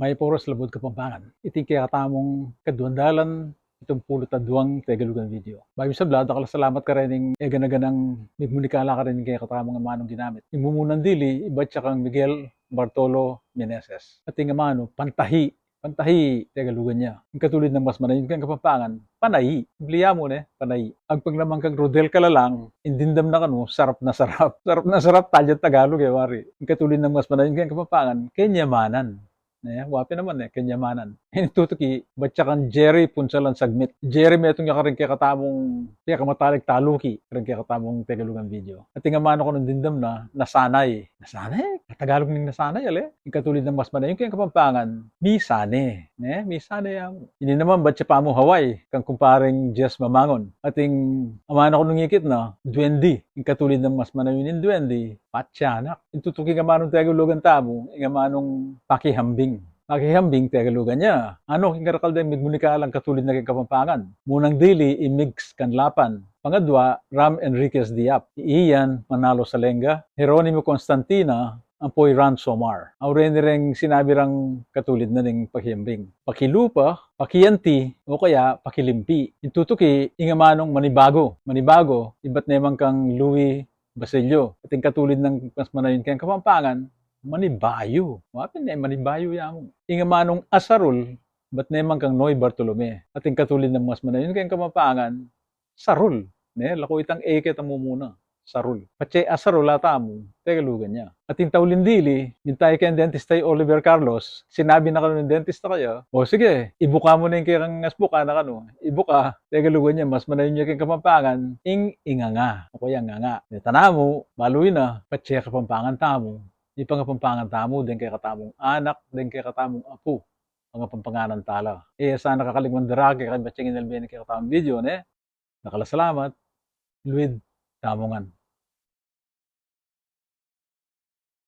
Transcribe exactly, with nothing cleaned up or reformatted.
Mayap a oras, Labuad Kapampangan. Iti ing kekatamung kaduang dalan pitumpulu't aduang Tegalugan video. Bayu ing sabla, dakal a salamat kareng e gana-ganang migmunikala kareng kekatamung amanung ginamit. Ing mumunang dili, ibat ya kang Miguel Bartolo Meneses. At ing amanu, pantahi, pantahi, Tegalugan ya. Ing katulid nang mas manayun keng Kapampangan, panai. Simple ya mu, ne, panai. Agpang naman kang Rodel Calalang, ing dimdam na kanu, sarap na sarap. Sarap na sarap, talya Tagalog e, wari. Ing katulid nang mas manayun keng Kapampangan, kenyamanan. Ne, wa pin naman, ne, kenyamanan. Ing tutuki, ibat ya kang Jerry Punsalan Sagmit. Jerry, metung ya kareng kekatamung, pekamatalik taluki kareng kekatamung Tegalugan video. At ing amanu kanung dimdam na, nasanay. Nasanay? Tagalog ning nasanay, ale? Ing katulid nang mas manayun keng Kapampangan, misane. Ne, misane ya mu. Ini naman, ibat ya pa mu Hawaii, kang kumpareng Jess Mamangon. At ing amanu kanung ikit na, duendi. Ing katulid nang mas manayun ing duendi, patyanak. Ing tutuki ing amanung Tegalugan tamu, ing amanung pakihambing. Pakihambing, Tegalugan ya. Anu king karakal deng migmunikalang katulid na keng Kapampangan? Munang dili, i Migs Canlapan. Pangadwa, Ram Enriquez Diap. I Ian Manalo Salenga, Jeronimo Constantina, ampo i Ran Somar. Aureni reng sinabi rang katulid na ning pakihambing. Pakilupa, pakianti, o kaya pakilimpi. Ing tutuki, ing amanung manibago. Manibago, ibat ne man kang Louis Basilio. At ing katulid nang mas manayun keng Kapampangan, manibayu. Wa pin, ne, manibayu ya mu. Ing amanung asarul, ibat ne man kang Noy Bartolome. At ing katulid nang mas manayun keng Kapampangan, sarul. Ne, laku itang e keta mumuna. Sarul. Patse asarul a tamu, Tegalugan ya. At ing tauling dili, minta ya keng dentista i Oliver Carlos, sinabi na kanu ning dentista kaya, "O sige, ibuka mu ne ing kekang asbuk," ana kanu. Ibuka, Tegalugan ya, mas manayun ya keng Kapampangan, ing inganga. O kaya nganga. Ne, tana mu, balu yu na, patse Kapampangan tamu, ipangapampangan tamu deng kekatamung anak, deng kekatamung apu. Pangapampanganan tala. E sana kakalingwan darake keng ibat yang inalbe ning kekatamung video, ne? Dakal a salamat. Luid tamu ngan.